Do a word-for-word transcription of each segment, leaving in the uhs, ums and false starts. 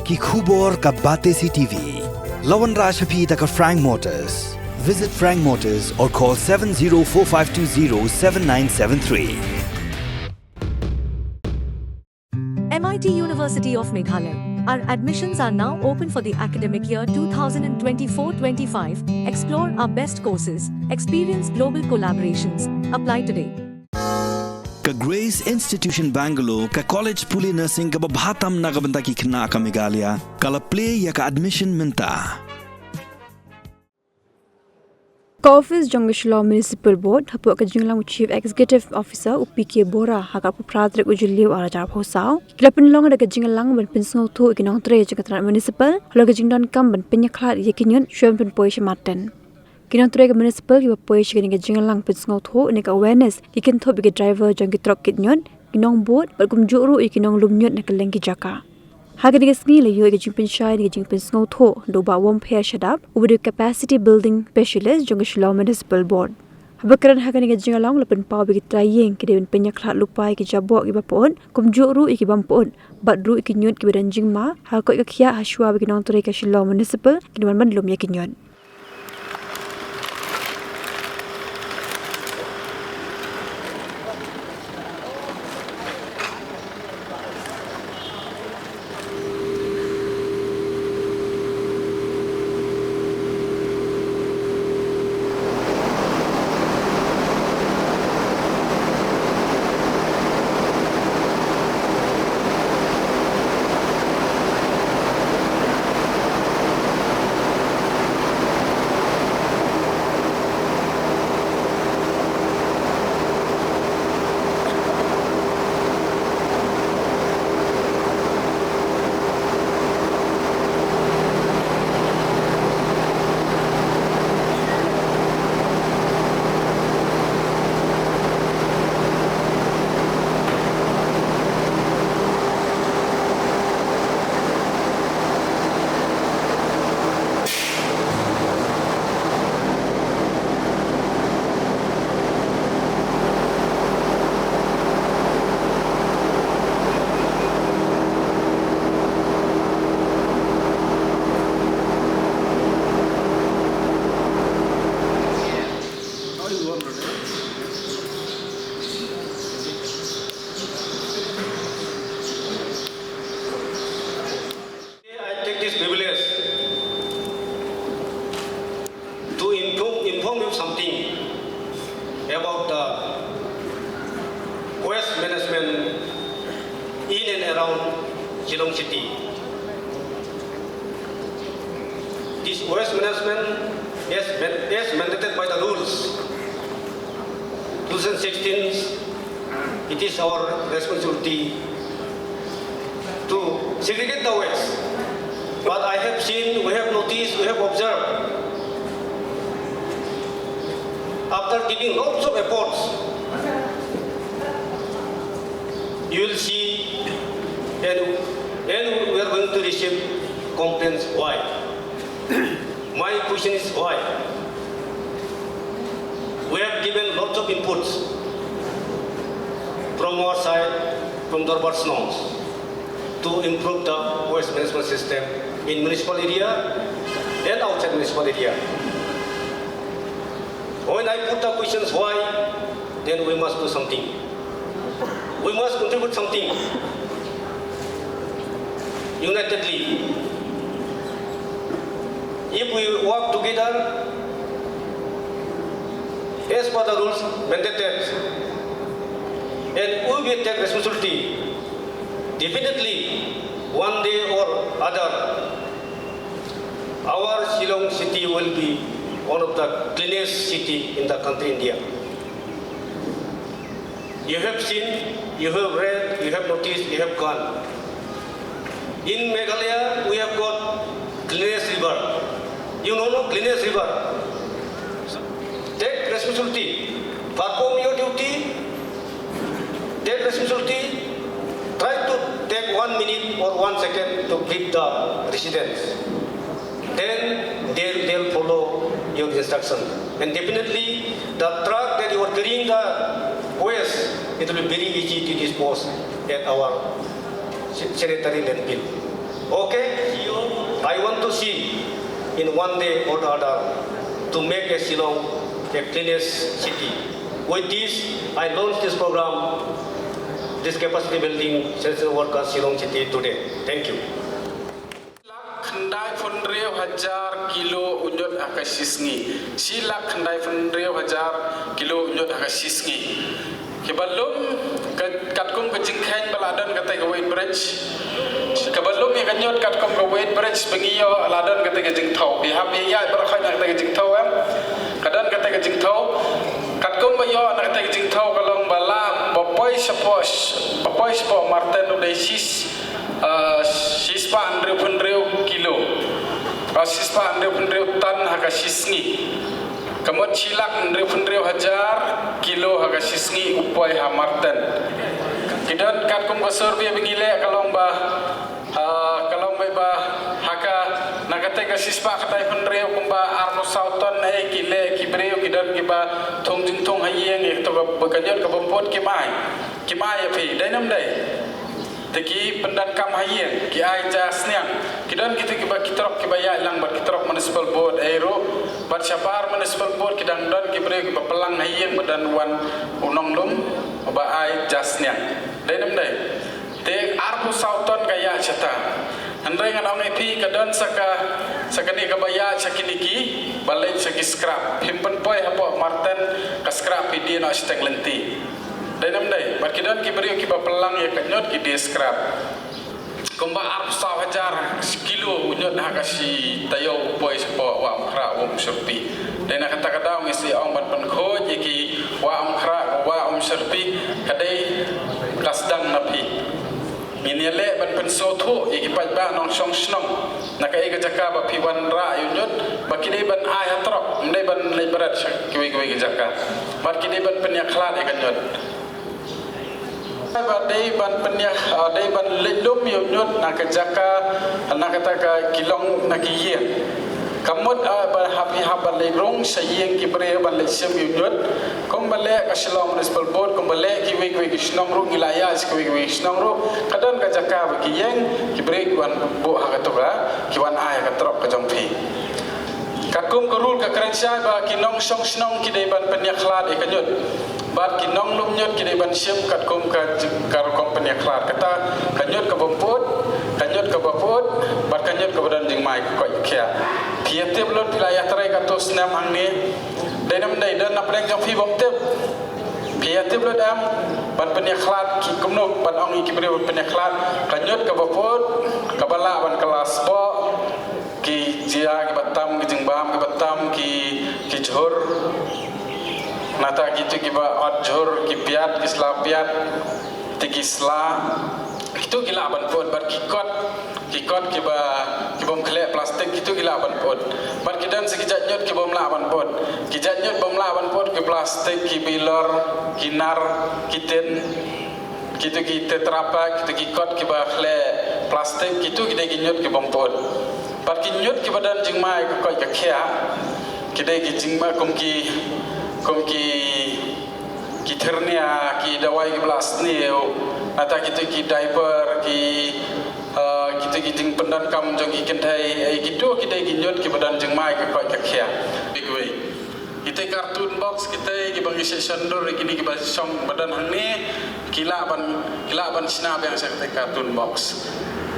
Ki khubor ka Batesi T V. La wanrah sha phi da ka Frank Motors. Visit Frank Motors or call seven zero four five two zero seven nine seven three. M I T University of Meghalaya. Our admissions are now open for the academic year two thousand twenty-four twenty-five. Explore our best courses, experience global collaborations. Apply today. Ka Grace Institution Bangalore, ka college pule nursing kaba bha tam na ka bynta ki khynnah ka Meghalaya, ka la plie ïa ka admission mynta. Ka office jong ka Shillong Municipal Board, hapoh ka jingïalang u Chief Executive Officer u P K Bora, ha ka arphew phra tarik u Jylliew arhajar arphew saw, ki la pynlong da ka jingïalang ban pynsngewthuh ïa ki nongtrei jong ka tnat municipal halor ka jingdonkam ban pynïakhlad ïa ki ñiut shuwa ban pynpoi sha Martin. Ki nongtrei ka municipal kiba poi sha kane ka jingïalang pynsngewthuh ne ka awareness ki kynthup ïa ki driver jong ki trok kit ñiut, ki nongbud bad kumjuh ruh ïa ki nonglum ñiut na kylleng ki jaka. Ha kane ka sngi la ïoh ïa ka jingpynshai ne ka jingpynsngewthuh da u Bah Wompher Shadap, uba dei u Capacity Building Specialist jong ka Shillong Municipal Board. Haba kren ha kane ka jingïalang la pynpaw ba ki trai ïing ki dei ban pynïakhlad lypa ïa ki jaboh kiba pyut, kumjuh ruh ïa ki bym pyut, bad ruh ïa ki ñiut kiba don jingma, ha ka koit ka khiah hashwa ba ki nongtrei ka Shillong Municipal kin wan ban lum ïa ki ñiut. I take this privilege to inform, inform you something about the waste management in and around Shillong city. This waste management is man-, is mandated by the rules. Two thousand sixteen, it is our responsibility to segregate the waste. But I have seen, we have noticed, we have observed, after giving lots of efforts, you will see, and, and we are going to receive complaints. Why? My question is why? We have given lots of inputs from our side, from Dorbar Shnong, to improve the waste management system in municipal area and outside municipal area. When I put the questions why, then we must do something. We must contribute something unitedly. If we work together as per the rules mandated, and we will take responsibility, definitely one day or other, our Shillong city will be one of the cleanest city in the country India. You have seen, you have read, you have noticed, you have gone. In Meghalaya, we have got cleanest river. You know, no, cleanest river. Take responsibility, perform your duty, take responsibility, try to take one minute or one second to greet the residents. Then they'll, they'll follow your instruction. And definitely, the truck that you are carrying the waste, it will be very easy to dispose at our sa-, sanitary landfill. Okay, I want to see in one day or the other to make a Shillong a cleanest city. With this, I launch this program, this capacity building sanitation workers Shillong City today. Thank you. Lak khyndai phew hynriew hajar kilo u ñiut ha ka shi sngi. Shi lak khyndai phew hynriew hajar kilo u ñiut ha ka shi sngi. Kiba lum ka, katkum ka jingkheiñ ba la don kata ka weighbridge. Kaba lum ïa ka ñiut katkum ka weighbridge ba ngi ïoh la don kata ka jingthew. Phi hap ïa ïa ba la khot na kata ka jingthew em. Ka don kata ka jingthew. Katkum ba ïoh na kata ka jingthew ka long ba la ba poi shapoh, ba poi shapoh Marten u dei shi, ah, shispah hynriew phew hynriew kilo. Ah, shispah hynriew phew hynriew tan ha ka shi sngi. Ka mut shi lak hynriew phew hynriew hajar kilo ha ka shi sngi u poi ha Marten. Ki don katkum ka survey ba ngi leh ka long ba, ah, ka long ba, ba ha ka na kata ka shispah khyndai phew hynriew kumba arphew saw ton eh ki leh ki briew ki don kiba thung jingthung ha ïing ïa kato ka, ka ñiut kaba bud kim ai. Kim ai ïa phi, dei ne ym dei? Te ki pyndonkam ha ïing, ki ai ja sniang. Ki don kito kiba ki trok kiba ïaid lang bad ki trok municipal board ei ruh. Bad shabar municipal board ki dang don ki briew kiba pynlang ha ïing ba don wan u nonglum uba ai ja sniang. Dei ne ym dei? Te arphew saw ton ka ïaid shata. Hynrei ngan ong ïa phi ka don sa ka, sa kane kaba ïaid sha kine ki, ba leit sha ki scrap. Phim pynpoi hapoh Marten ka scrap phi die noh shiteng lynti. Dei ne ym dei? Bad ki don ki briew kiba pynlang ïa ka ñiut ki die scrap. Kumba arphew saw hajar kilo u ñiut ha ka shi taïew u poi shapoh Wah Umkhrah, Wah Umshyrpi. Dei na kata ka daw ngi sa ong ban pynkhuid ïa ki Wah Umkhrah, Wah Umshyrpi, ka dei ka sdang na phi. Ngin ïaleh ban pynsngewthuh ïa ki paidbah nongshong shnong na kaei ka jaka ba phi wanrah ïa u ñiut, ba ki dei ban ai ha trok, ym dei ban leit bret sha kiwei kiwei ki jaka. Bad ki dei ban pynïakhlad ïa ka ñiut. Ba dei ban pynïa, ah, dei ban leit lum ïa u ñiut na ka jaka, na kata ka ki long na ki ïing. Ka mut, ah, ba hap, hap ban leit rung sha ïing ki briew ban leit shim ïa u ñiut. Kumba leh ka Shillong Municipal Board, kumba leh kiwei kiwei ki shnong ruh, ngi la ïa sha kiwei kiwei ki shnong ruh. Ka don ka jaka ba ki ïeng, ki briew ki wan buh ha kato ka, ki wan ai ha ka trok ka jong phi. Katkum ka rule ka kren shai ba ki nongshong shnong ki dei ban pynïakhlad ïa ka ñiut. Bad ki nonglum ñiut ki dei ban shim katkum ka, ka rukom pynïakhlad. Kata ka ñiut kaba pyut, ka ñiut kaba pyut, bad ka ñiut kaba don jingmai ka koit ka khiah. Phi ïa tip lut phi la ïatrei katto snem hangne. Dei ne ym dei, don na pdeng jong phi bym tip. Phi ïa tip lut em, ban pynïakhlad ki kumno, ban ong ïa ki briew ban pynïakhlad ka ñiut kaba pyut, kaba lah ban kylla sboh. Ki jia kiba tam, ki jingbam kiba tam, ki, ki jhur. Nangta kito kiba ot jhur, ki piat, ki sla piat, te ki sla. Kito ki lah ban pyut, bad ki kot, ki kot kiba, ki bym khleh plastik, kito ki lah ban pyut. Bad ki don sa ki jait ñiut ki bym lah ban pyut. Ki jait ñiut bym lah ban pyut, ki plastik, ki bilor, ki nar, ki tin. Kito ki Tetra Pak, kito ki kot kiba khleh plastik, kito ki dei ki ñiut ki bym pyut. Bad ki ñiut kiba don jingmai ka koit ka khiah, ki dei ki jingmai kum ki, kum ki, ki thyrnia, ki dawai kiba la sniew, nangta kito ki diaper, ki, eh, kito ki jingpyndonkam jong ki kynthei, eh, kito ki dei ki ñiut kiba don jingmai ka koit ka khiah. Big way. Kitei carton box, kitei kiba ngi shah shon dur, kine kiba shong ba don hangne, ki lah ban, ki lah ban shna biang sha kitei carton box.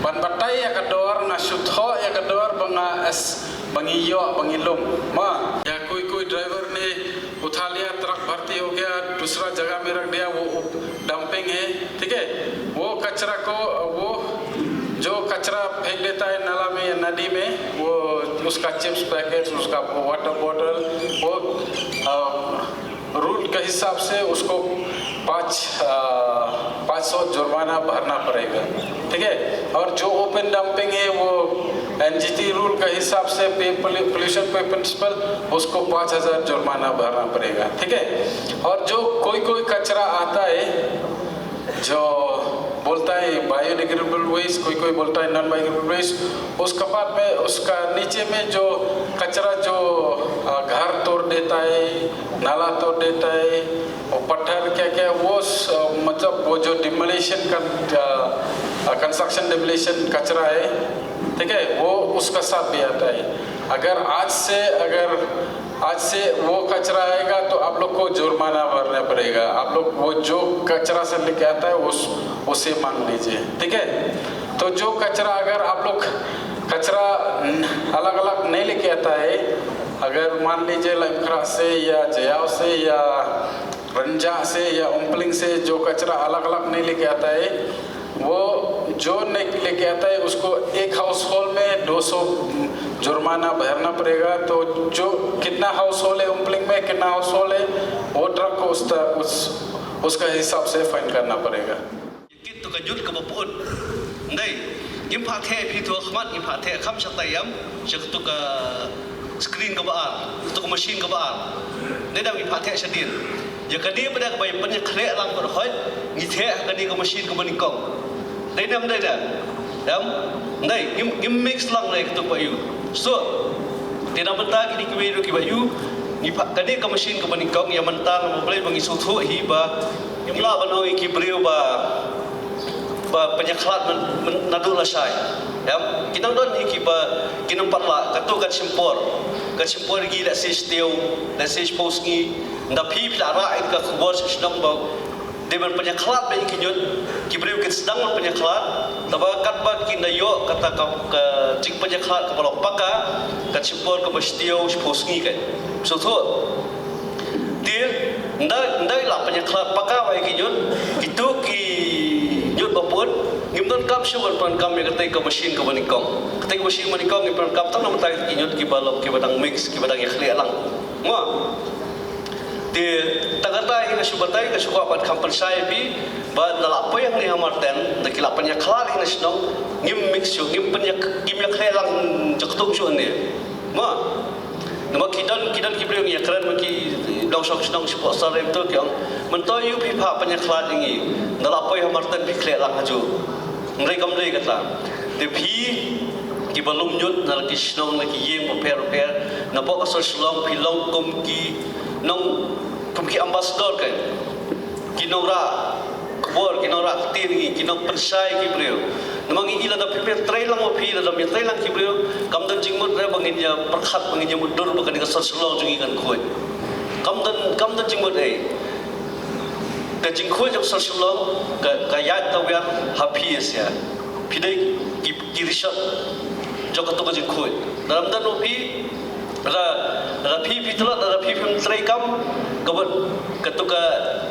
Ban batai ïa ka dor, nga shu thoh ïa ka dor ba nga es, ba ngi ïoh, ba ngi lum. Ma, या कोई कोई ड्राइवर ने उठा लिया, ट्रक भर्ती हो गया, दूसरा जगह में रख दिया, वो डंपिंग है, ठीक है? वो कचरा को, वो जो कचरा फेंक देता है नाला में या नदी में, वो उसका चिप्स पैकेट, उसका वाटर बॉटल, वो, अ, रूल के हिसाब से उसको पाँच, अ, पाँच सौ जुर्माना भरना पड़ेगा, ठीक है। और जो ओपन डंपिंग है, वो एनजीटी रूल के हिसाब से, पोल्यूशन प्रिवेंशन प्रिंसिपल, उसको पाँच हज़ार जुर्माना भरना पड़ेगा, ठीक है। और जो कोई कोई कचरा आता है, जो बोलता है बायोडिग्रेडेबल वेस्ट, कोई कोई बोलता है नॉन बायोडिग्रेडेबल वेस्ट, उसका बाद में, उसका नीचे में जो कचरा, जो, अ, घर तोड़ देता है, नाला तोड़ देता है, वो पत्थर क्या क्या, वो स-, मतलब, वो जो डिमोलिशन का, अ, कंस्ट्रक्शन डिमोलिशन कचरा है, ठीक है, वो उसका साथ भी आता है। अगर आज से अगर आज से वो कचरा आएगा तो आप लोग को जुर्माना भरना पड़ेगा। आप लोग वो जो कचरा से लेके आता है उस उसे मांग लीजिए, ठीक है। तो जो कचरा अगर आप लोग कचरा अलग अलग नहीं लेके आता है, अगर मान लीजिए लखरा से या जयाव से या रंजा से या उम्पलिंग से जो कचरा अलग अलग नहीं लेके आता है, वो जो नहीं लेके आता है उसको एक हाउस होल्ड में दो सौ जुर्माना भरना पड़ेगा। तो जो कितना हाउस होल्ड है उम्पलिंग में, कितना हाउस होल्ड है, वो ट्रक को उस, उस उसका हिसाब से फाइन करना पड़ेगा। Kit to ka jut ka ba put. Ndai, ngim pha theh phi to khmat, ngim pha theh kham shatai yam, sha katu ka screen ka ba ar, katu ka machine ka ba ar. Ndai dam ngim pha theh shadien. Ya kani ba da ka ba ya pynïakhleh lang ka hoi, ngi theh ha kani ka machine ka ba nyngkong. Ndai dam ndai da. Dam, ndai, ngim, ngim mix lang ndai katu ba yu. So, te na mynta kini ki ba yu, ki ba yu, ngi pha kani ka machine ka ba nyngkong, ya mynta na ba blei ba ngi sngewthuh hi ba, ngim lah ban ong ïa ki briew ba ba pynïakhlad man, man, naduh lashai. Em, ki nang don hi ki ba, ki nang pat lah, katu kan shim por. Kan shim por ïa ki lehse shi taïew, lehse shiphew sngi. Nda phi phi la rah ïa ka khubor sha shnong ba dei ban pynïakhlad ba ïa ki ñiut, ki briew kin sdang ban pynïakhlad, taba katba kin da ïoh kata ka, ka jingpynïakhlad kaba long paka, kan shim por kaba shi taïew, shiphew sngi kan. Sngewthuh. Te, nda, nda la pynïakhlad paka ba ïa ki ñiut, kitu ki ñiut ba pun, ngim donkam shuh ban pyndonkam ïa katei ka machine ka ba nyngkong. Katei ka machine ba nyngkong ngim pyndonkam tang namar ki ñiut ki ba long, ki ba dang mix, ki ba dang ïakhleh lang. Mo. Te, tang kata hi nga shu batai, nga shu kwah ban kham pynshai ïa phi, ba nda la poi hangne ha Marten, nda ki la pynïakhlad hi na shnong, ngim mix shuh, ngim pynïak, ngim ïakhleh lang jingktum shuh hangne. Mo. Namar ki don, ki don ki briew ngi ïakren ma ki nongshong shnong shapoh Syriem tu ki ong, mynta ïoh phi pha pynïakhlad ïa ngi, nda la poi ha Marten phi khleh lang hajuh. Hynrei kam dei kata. Te phi ki ba lum ñiut na la ki shnong na ki ïing bapher bapher, napoh ka sor Shillong phi long kum ki nong, kum ki ambassador kan. Ki nongrah khubor, ki nongrah ktien ïa ngi, ki nongpynshai ki briew. Namar ngi i lada phi phi trei lang ma phi, lada phi trei lang ki briew, kam don jingmut re ba ngin ïa pyrkhat, ba ngin ïa mutdur ba kane ka sor Shillong jong ngi kan khuid. Kam don, kam don jingmut ei. Ka jingkhuid jong sor Shillong ka, ka ïaid tawiar ha phi ïa sia. Phi dei ki, ki rishot jong katu ka jingkhuid. Lada ym don ma phi, lada, lada phi phi tlot, lada phi phim trei kam, ka bad katu ka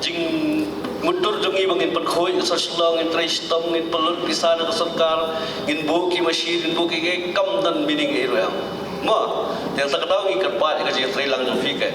jingmutdur jong ngi ba ngin pynkhuid sor Shillong, ngin trei shitom, ngin pynlut pisa na ka sorkar, ngin buh ki machine, ngin buh ki, ki kam don meaning ei ruh em. Mo, te kata ka daw ngi kyrpad ïa ka jingtrei lang jong phi ka.